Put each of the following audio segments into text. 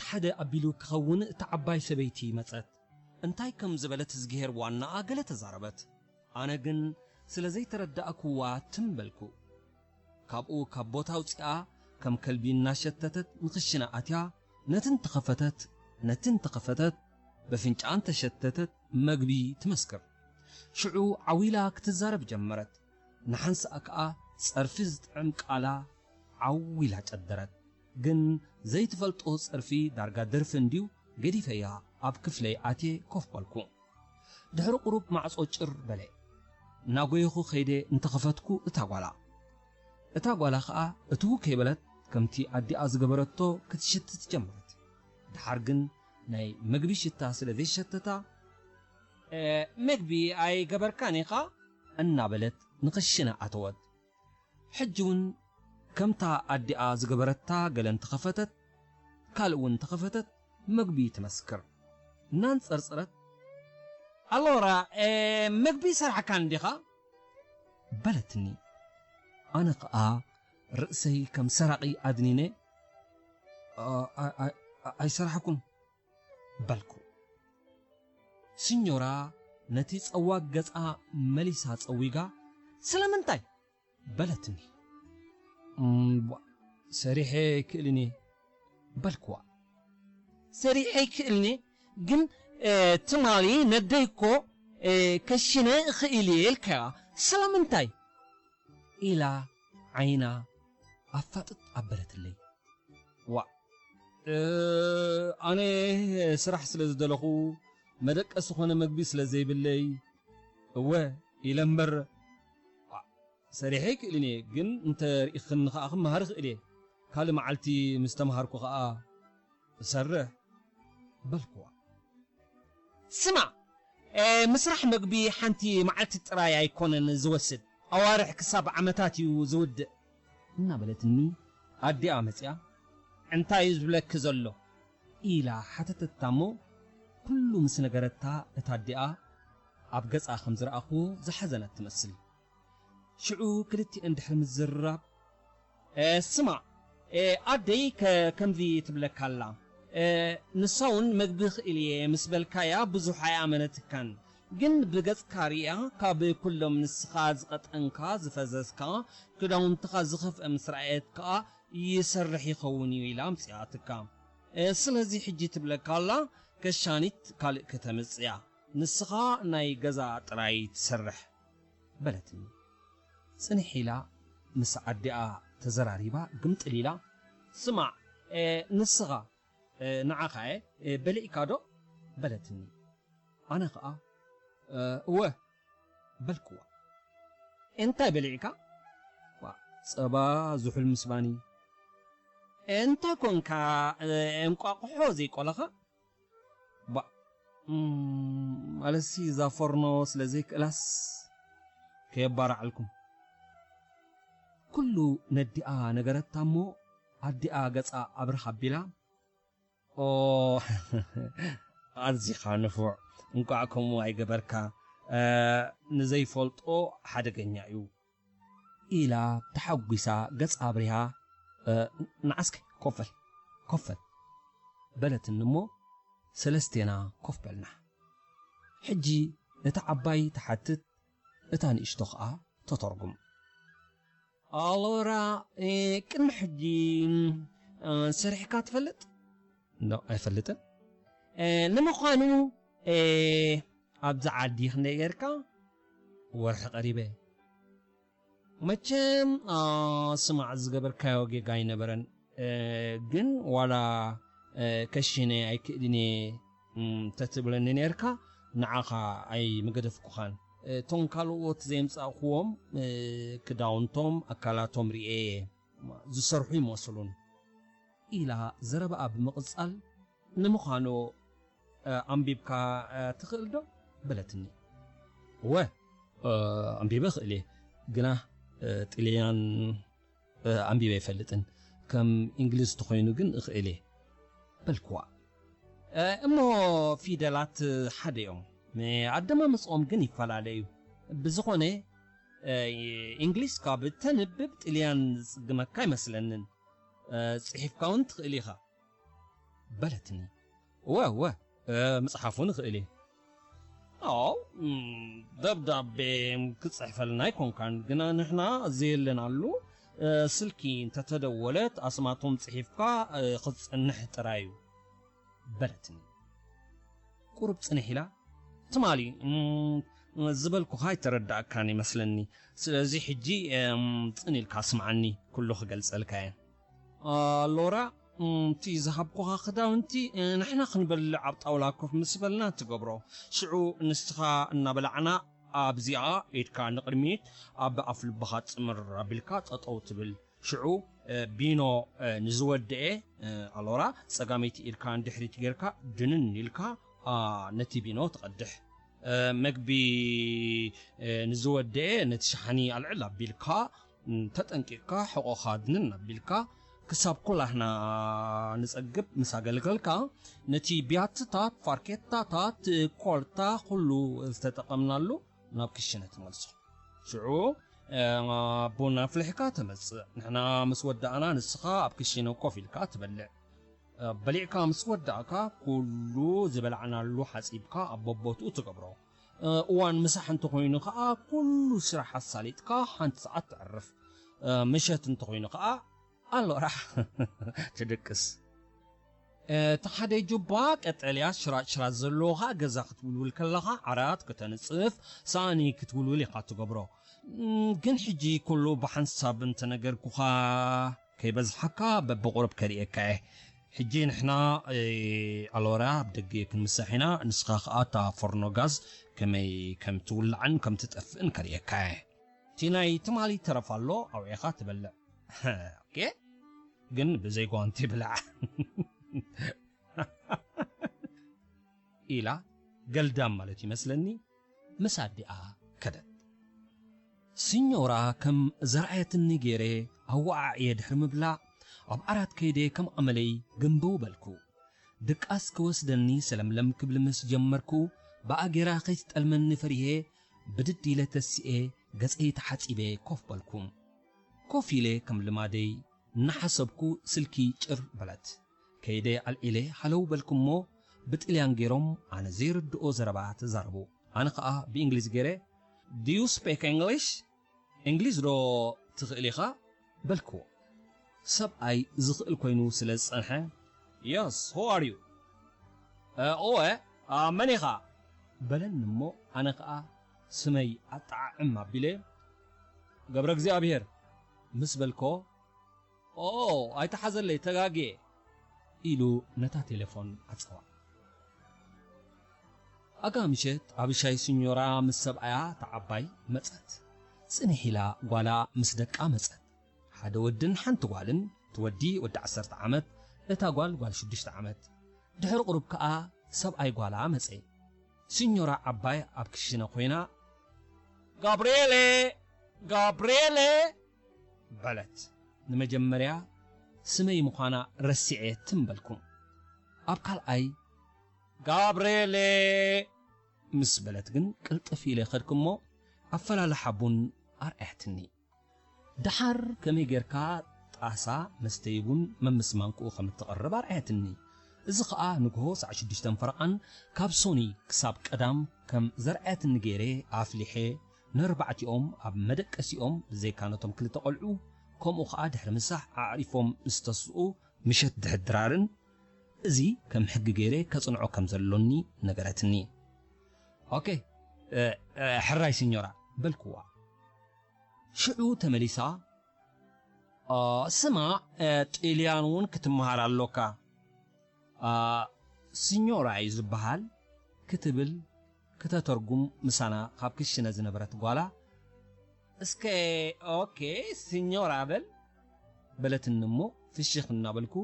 ሓደ ኣቢሉ ክኸውን እታ ዓባይ ሰበይቲ መጸት። እንታይ ከም ዝበለት እዝግሄር ዋናኣ ገለ ተዛረበት። ኣነ ግን ስለ ዘይተረዳእክዋ ትም በልኩ። ካብኡ ካብ ቦታ ኣውጺኣ ከም ከልቢ እናሸተተት ንኽሽነ ኣትያ፣ ነቲ እንተኸፈተት፣ ነቲ እንተኸፈተት፣ በፍንጫኣ እንተሸተተት መግቢ ትመስክር። ሽዑ ዓው ኢላ ክትዛረብ ጀመረት። ንሓንሳእ ከኣ ጸርፊ ዝጥዕም ቃላ ዓው ኢላ ጨደረት። ግን ዘይትፈልጦ ጸርፊ ዳርጋ ደርፊ እንድዩ ገዲፈያ ኣብ ክፍለይ ኣትየ ኮፍ በልኩ። ድሕሪ ቁሩብ ማዕጾ ጭር በለ። እናጎየኹ ከይደ እንተኸፈትኩ እታ ጓላ። እታ ጓላ ኸኣ እትው ከይበለት ከምቲ ኣዲኣ ዝገበረቶ ክትሽትት ጀመረት። ደሓር ግን ናይ መግቢ ሽታ ስለ ዘይሸተታ፣ "እ፣ መግቢ ኣይገበርካን ኢኻ?" እናበለት ንኽሽነ ኣተወት። ሕጂ እውን ከምታ ኣዲኣ ዝገበረታ ገለ እንተኸፈተት፣ ካልእ እውን እንተኸፈተት መግቢ ትመስክር። እናንጸርጸረት፣ "ኣሎራ፣ እ፣ መግቢ ሰራሕካን ዲኻ?" በለትኒ። ኣነ ኸኣ ርእሰይ ከም ሰራቒ ኣድኒነ፣ "ኣ-፣ ኣ-፣ ኣ-፣ ኣይሰራሕኩን" በልኩ። ሲኞራ ነቲ ጸዋግ ገጻ መሊሳ ጸዊጋ፣ "ስለምንታይ?" በለትኒ። "እምቧ፣ ሰሪሐ ኣይክእልን እየ" በልክዋ። "ሰሪሐ ኣይክእልን እየ፣ ግን፣ እ፣ ትማሊ ነደይ እኮ፣ እ፣ ከሽነ እኽእል እየ ኢልካያ፣ ስለምንታይ?" ኢላ ዓይና ኣፋጥጥ ኣበለትለይ። "ዋእ፣ እ፣ ኣነ ስራሕ ስለ ዝደለኹ፣ መደቀሲ ኾነ መግቢ ስለ ዘይብለይ፣ እወ፣ ኢለ እምበር፣ ዋእ፣ ሰሪሐ ኣይክእልን እየ፣ ግን እንተ ርኢኽኒ ኸኣ ክመሃር እኽእል እየ። ካልእ መዓልቲ ምስ ተምሃርኩ ኸኣ እሰርሕ" በልክዋ። "ስማዕ፣ እ፣ ምስራሕ መግቢ ሓንቲ መዓልቲ ጥራይ ኣይኮነን ዝወስድ፣ ኣዋርሕ ክሳብ ዓመታት እዩ ዝውድእ" እናበለትኒ ኣዲኣ መጺኣ፣ "እንታይ እዩ ዝብለኪ ዘሎ?" ኢላ ሓተተታ እሞ፣ ኩሉ ምስ ነገረታ እታ ኣዲኣ ኣብ ገጻ ከም ዝረኣኹ ዝሓዘነት ትመስል። ሽዑ ክልቲኤን ድሕሪ ምዝርራብ፣ "እ፣ ስማዕ፣ እ፣ ኣደይ ከ-፣ ከምዚ ትብለካ ኣላ፣ እ፣ ንሳ እውን መግቢ ክእል እየ ምስ በልካያ ብዙሕ ኣይኣመነትካን፣ ግን ብገጽካ ርእያ ካብ ኩሎም ንስኻ ዝቐጠንካ ዝፈዘዝካ ክዳውንትኻ ዝኸፍአ ምስ ረኣየት ከኣ ይሰርሕ ይኸውን እዩ ኢላ ኣምጺኣትካ። እ፣ ስለዚ ሕጂ ትብለካ ኣላ ከሻኒት ካልእ ከተምጽእ እያ፣ ንስኻ ናይ ገዛ ጥራይ ትሰርሕ" በለትኒ። ጽንሕ ኢላ ምስ ኣዲኣ ተዘራሪባ ግምጥል ኢላ፣ "ስማዕ፣ እ፣ ንስኻ፣ እ፣ ንዓኻ እየ፣ እ፣ በሊዕካ ዶ?" በለትኒ። ኣነ ኸኣ፣ "እ፣ እወ" በልክዋ። "እንታይ በሊዕካ?" "ዋ፣ ጸባ፣ ዝሑል ምስ ባኒ." "እንታይ ኮንካ፣ እ፣ እንቋቑሖ ዘይቆለኻ?" "ባ፣ እም፣ ማለትሲ እዛ ፎርኖ ስለ ዘይክእላስ ከየባራዕልኩም" ኩሉ ነዲኣ ነገረታ እሞ፣ ኣዲኣ ገጻ ኣብርህ ኣቢላ፣ "ኦ፣ ኣዚኻ ንፉዕ፣ እንቋዕ ከምኡ ኣይገበርካ፣ እ፣ ንዘይፈልጦ ሓደገኛ እዩ" ኢላ ተሓጒሳ ገጻ ኣብሪሃ፣ "እ፣ ንዓስከ ኮፍ በል፣ ኮፍ በል" በለትኒ እሞ፣ ሰለስቴና ኮፍ በልና። ሕጂ እታ ዓባይ ትሓትት፣ እታ ንእሽቶ ኸኣ ተተርጉም። "ኣሎራ፣ እ፣ ቅድሚ ሕጂ፣ እ፣ ሰሪሕካ ትፈልጥ?" "ኖ፣ ኣይፈልጥን።" "እ፣ ንምዃኑ፣ እ፣ ኣብዛ ዓዲ ክንደይ ጌርካ?" "ወርሒ ቀሪበ።" "መቸም፣ እ፣ ስማዕ፣ ዝገበርካዮ ጌጋ ኣይነበረን። እ፣ ግን ዋላ፣ እ፣ ከሽነ ኣይክእልን እየ፣ እም፣ ተትብለኒ ኔርካ፣ ንዓኻ ኣይምገደፍኩኻን። እቶም ካልኦት ዘየምጻእክዎም፣ እ፣ ክዳውንቶም፣ ኣካላቶም ርእየ እየ። ዝሰርሑ ይመስሉን" ኢላ ዘረባኣ ብምቕጻል፣ "ንምዃኑ፣ እ፣ ኣንቢብካ፣ እ፣ ትኽእል ዶ?" በለትኒ። "እወ፣ እ፣ ኣንቢበ እኽእል እየ፣ ግና፣ እ፣ ጥልያን፣ እ፣ ኣንቢበ ኣይፈልጥን። ከም እንግሊዝ ተኾይኑ ግን እኽእል እየ" በልክዋ። "እ፣ እሞ ፊደላት ሓደ እዮም፣ እ፣ ኣደማምጽኦም ግን ይፈላለዩ። ብዝኾነ፣ እ፣ እንግሊዝ ካብ እተንብብ ጥልያን ዝጽግመካ ኣይመስለንን። እ፣ ጽሒፍካ እውን ትኽእል ኢኻ" በለትኒ። እወ እወ፣ ምጽሓፉ ንኽእል እየ። ኣው ደብዳቤ ክትጽሕፈልና ኣይኮንካን፣ ግና ንሕና ዘየለናሉ ስልኪ እንተተደወለት ኣስማቶም ጽሒፍካ ክትጽንሕ ጥራይ እዩ በለትኒ። ቁሩብ ጽንሕ ኢላ፣ ትማሊ ዝበልኩኻ ኣይተረዳእካን ይመስለኒ። ስለዚ ሕጂ ጽን ኢልካ ስምዓኒ፣ ኩሉ ክገልጸልካ እየ። ሎራ፣ እቲ ዝሃብኩኻ ክዳውንቲ ንሕና ክንበልዕ ኣብ ጣውላ ኮፍ ምስ በልና ትገብሮ። ሽዑ ንስኻ እናበላዕና ኣብዚኣ ኢድካ ንቕድሚት ኣብ ኣፍ ልብኻ ጽምር ኣቢልካ ጠጠው ትብል። ሽዑ ቢኖ ንዝወደኤ ኣሎራ ጸጋመይቲ ኢድካ ንድሕሪት ጌርካ ድንን ኢልካ ነቲ ቢኖ ትቐድሕ። መግቢ ንዝወደኤ ነቲ ሸሓኒ ኣልዕል ኣቢልካ ተጠንቂቕካ ሕቖኻ ድንን ኣቢልካ ክሳብ ኩላህና ንጸግብ ምስ ኣገልገልካ ነቲ ቢያትታት፣ ፋርኬታታት፣ ኮርታ ኩሉ ዝተጠቐምናሉ ናብ ክሽነ ትመልሶ። ሽዑ ቡን ኣፍሊሕካ ተመጽእ። ንሕና ምስ ወዳእና ንስኻ ኣብ ክሽነ ኮፍ ኢልካ ትበልዕ። በሊዕካ ምስ ወዳእካ ኩሉ ዝበላዕናሉ ሓጺብካ ኣብ በቦትኡ ትገብሮ። እዋን ምሳሕ እንተኾይኑ ከኣ ኩሉ ስራሕ ኣሳሊጥካ ሓንቲ ሰዓት ተዕርፍ። ምሸት እንተኾይኑ ከኣ ኣሎራ ትድቅስ። እቲ ሓደ ጁባ ቀጠልያ ሽራጭ ሽራጭ ዘለዎ ኸኣ ገዛ ክትውልውል ከለኻ ዓራት ከተንጽፍ ሳእኒ ክትውልውል ኢኻ ትገብሮ። ግን ሕጂ ኩሉ ብሓንሳብ እንተነገርኩኻ ከይበዝሓካ በብቑሩብ ከርእየካ እየ። ሕጂ ንሕና ኣሎራ ኣብ ደገ ክንምሳሕ ኢና፣ ንስኻ ኸኣ እታ ፎርኖ ጋዝ ከመይ ከም ትውላዕን ከም ትጠፍእን ከርእየካ እየ። እቲ ናይ ትማሊ ተረፍ ኣሎ ኣውዒኻ ትበልዕ። ኦኬ፣ ግን ብዘይ ጓንቲ ብላዕ። ኢላ ገልዳም ማለት ይመስለኒ ምስ ኣዲኣ ከደት። ሲኞራ ከም ዘርኣየትኒ ገይረ ኣወዓዕየ ድሕሪ ምብላዕ ኣብ ዓራት ከይደ ከም ኣመለይ ግንብው በልኩ። ድቃስ ክወስደኒ ሰለምለም ክብል ምስ ጀመርኩ ብኣጌራ ከይትጠልመኒ ፈሪሄ ብድድ ኢለ ተሲኤ ገጸይ ተሓጺበ ኮፍ በልኩ። ኮፍ ኢለ ከም ልማደይ እናሓሰብኩ ስልኪ ጭር በለት። ከይደ ኣልዒለ ሃለው በልኩሞ ብጥልያን ገይሮም ኣነ ዘይርድኦ ዘረባ ተዛረቡ። ኣነ ኸኣ ብእንግሊዝ ገይረ Do you speak English? እንግሊዝ ዶ ትኽእል ኢኻ? በልክዎ። ሰብኣይ ዝኽእል ኮይኑ ስለ ዝጸንሐ Yes, who are you? እወ፣ መን ኢኻ? በለኒ እሞ ኣነ ኸኣ ስመይ ኣጠዓዕም ኣቢለ ገብረ እግዚኣብሔር ምስ በልኮ ኦ ኣይተሓዘለይ ተጋግየ ኢሉ ነታ ቴሌፎን ዓጸዋ። ኣጋ ምሸት ኣብሻይ ስኞራ ምስ ሰብኣያ ተዓባይ መጸት። ጽንሕ ኢላ ጓላ ምስ ደቃ መጸት። ሓደ ወድን ሓንቲ ጓልን፣ እቲ ወዲ ወዲ ዓሰርተ ዓመት፣ እታ ጓል ጓል ሽዱሽተ ዓመት። ድሕሪ ቁሩብ ከኣ ሰብኣይ ጓላ መጸ። ሲኞራ ዓባይ ኣብ ክሽነ ኮይና፣ ጋብርኤሌ! ጋብርኤሌ! በለት። ንመጀመርያ ስመይ ምዃና ረሲዐ ትም በልኩ። ኣብ ካልኣይ፣ ጋብርኤሌ! ምስ በለት ግን ቅልጥፍ ኢለ ከድኩ እሞ ኣፈላልሓ ቡን ኣርኣያትኒ። ደሓር ከመይ ጌርካ ጣሳ መስተይ ቡን መምስ ማንክኡ ከም እትቐርብ ኣርኣየትኒ። እዚ ኸኣ ንግሆ ሰዓት ሽዱሽተ ፈረቓን ካብ ሶኒ ክሳብ ቀዳም ከም ዘርኣየትኒ ገይረ ኣፍሊሐ ነርባዕቲኦም ኣብ መደቀሲኦም ብዘይካ ነቶም ክልተ ቖልዑ ከምኡ ኸኣ ድሕሪ ምሳሕ ኣዕሪፎም ምስ ተስኡ ምሸት ድሕድራርን እዚ ከም ሕጊ ገይረ ከጽንዖ ከም ዘሎኒ ነገረትኒ። ኦኬ ሕራይ ሲኞራ በልክዋ። ሽዑ ተመሊሳ፣ ስማዕ፣ ጥልያን እውን ክትመሃር ኣሎካ። ሲኞራ እዩ ዝበሃል ክትብል ክተተርጉም ምሳና ካብ ክሽነ ዝነበረት ጓላ፣ እስከ ኦኬ ሲኞራ በል በለትኒ እሞ ፍሽኽ እናበልኩ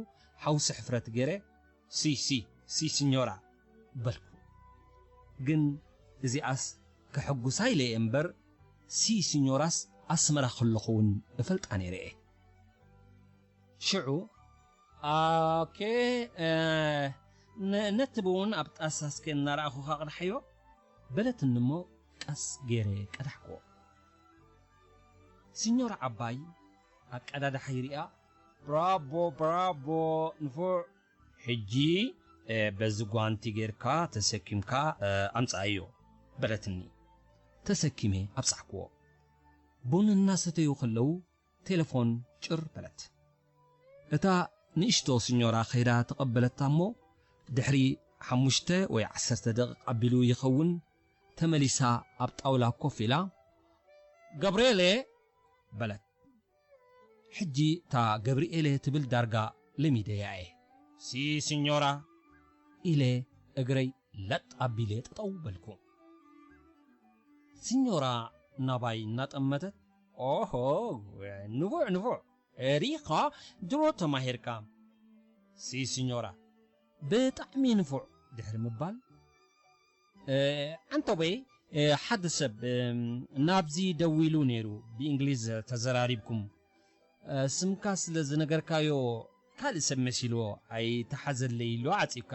ሓውሲ ሕፍረት ገይረ ሲ ሲ ሲ ሲኞራ በልኩ። ግን እዚኣስ ከሐጉሳ ኢለ እየ እምበር ሲ ሲኞራስ ኣስመራ ከለኹ እውን እፈልጣ ነይረ እየ። ሽዑ ኦኬ ነቲ ብውን ኣብ ጣሳ እስከ እናረኣኹኻ ቅድሓዮ በለትኒ እሞ ቀስ ገይረ ቀዳሕክዎ። ሲኞራ ዓባይ ኣቀዳድሓይ ሪኣ ብራቦ ብራቦ ንፉዕ ሕጂ በዚ ጓንቲ ጌርካ ተሰኪምካ ኣምጽኣዮ በለትኒ። ተሰኪመ ኣብጻሕክዎ። ቡን እናሰተዩ ከለዉ ቴለፎን ጭር በለት። እታ ንእሽቶ ስኞራ ከይዳ ተቐበለታ እሞ ድሕሪ ሓሙሽተ ወይ ዓሰርተ ደቂቕ ኣቢሉ ይኸውን ተመሊሳ ኣብ ጣውላ ኮፍ ኢላ፣ "ገብርኤሌ!" በለት። ሕጂ እታ ገብርኤሌ ትብል ዳርጋ ለሚደያ እየ። "ሲ ስኞራ!" ኢለ እግረይ ለጥ ኣቢለ ጠጠው በልኩ። ስኞራ ናባይ እናጠመተት፣ "ኦሆ፣ ንፉዕ፣ ንፉዕ፣ ሪኻ ድሮ ተማሂርካ። ሲ ስኞራ፣ ብጣዕሚ ንፉዕ" ድሕሪ ምባል፣ "እ፣ ኣንቶበይ፣ እ፣ ሓደ ሰብ፣ እ፣ ናብዚ ደዊሉ ነይሩ፣ ብእንግሊዝ ተዘራሪብኩም። እ፣ ስምካ ስለ ዝነገርካዮ ካልእ ሰብ መሲልዎ ኣይተሓዘለይ ኢሉ ዓጺብካ፣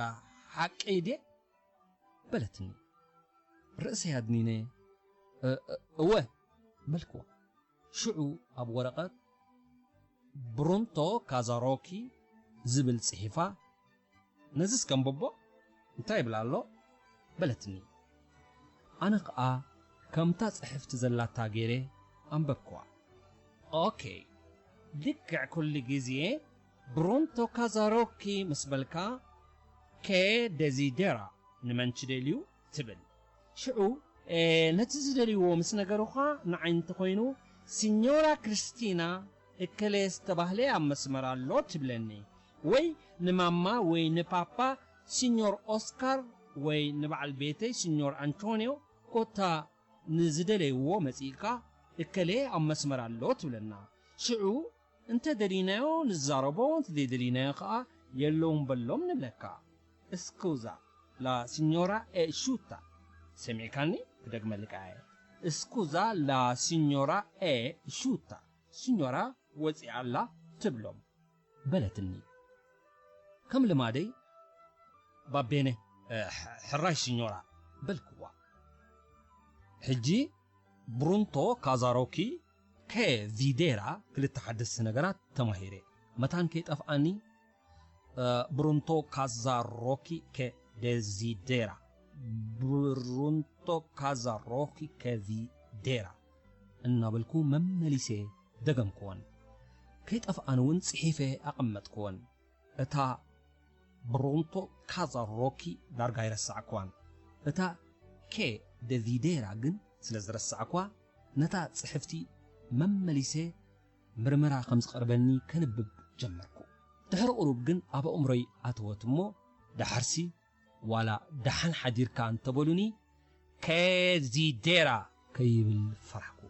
ሓቀይ ድየ?" በለትኒ። ርእሰይ ኣድኒነ፣ "እ-፣ እ-፣ እወ" በልክዋ። ሽዑ ኣብ ወረቐት ብሩንቶ ካዛሮኪ ዝብል ጽሒፋ፣ "ነዚስ ከንብቦ እንታይ ይብል ኣሎ?" በለትኒ። ኣነ ኸኣ ከምታ ጽሕፍቲ ዘላታ ገይረ ኣንበብክዋ። "ኦኬ፣ ልክዕ ኩሉ ግዜ ብሩንቶ ካዛሮኪ ምስ በልካ፣ ከ ደዚደራ ንመን ትደልዩ ትብል። ሽዑ፣ እ፣ ነቲ ዝደልይዎ ምስ ነገሩኻ፣ ንዓይ እንተኾይኑ፣ ሲኞራ ክርስቲና እከለ ዝተባህለ ኣብ መስመር ኣሎ ትብለኒ። ወይ ንማማ ወይ ንፓፓ፣ ሲኞር ኦስካር፣ ወይ ንበዓል ቤተይ፣ ሲኞር ኣንቶንዮ፣ ኮታ ንዝደለይዎ መጺእካ፣ እከለ ኣብ መስመር ኣሎ ትብለና። ሽዑ እንተ ደሊናዮ ንዛረቦ፣ እንተ ዘይደሊናዮ ኸኣ የለውን በሎም ንብለካ። እስኩዛ ላ ሲኞራ ኤ ሹታ። ሰሚዕካኒ? ክደግመልካ እየ። እስኩዛ ላ ሲኞራ ኤ ሹታ። ሲኞራ ወጺኣ ኣላ ትብሎም" በለትኒ። ከም ልማደይ፣ "ባቤነ፣ እ፣ ሕ-፣ ሕራይ ሲኞራ" በልክዋ። ሕጂ ብሩንቶ ካዛሮኪ ከ ዚዴራ ክልተ ሓደስቲ ነገራት ተማሂረ። መታን ከይጠፍኣኒ፣ እ፣ ብሩንቶ ካዛሮኪ ከ ደዚዴራ፣ ብሩንቶ ካዛሮኪ ከ ዚዴራ እናበልኩ መመሊሴ ደገምክወን። ከይጠፍኣን እውን ጽሒፈ ኣቐመጥክወን። እታ ብሩንቶ ካዛሮኪ ዳርጋ ኣይረሳዕክዋን። እታ ከ ደዚዴራ ግን ስለ ዝረሳዕክዋ፣ ነታ ጽሕፍቲ መመሊሰ ምርመራ ከም ዝቐርበኒ ከንብብ ጀመርኩ። ድሕሪ ቁሩብ ግን ኣብ ኣእምሮይ ኣተወት እሞ፣ ደሓርሲ ዋላ ደሓን ሓዲርካ እንተበሉኒ፣ ከዚዴራ ከይብል ፈራሕኩ።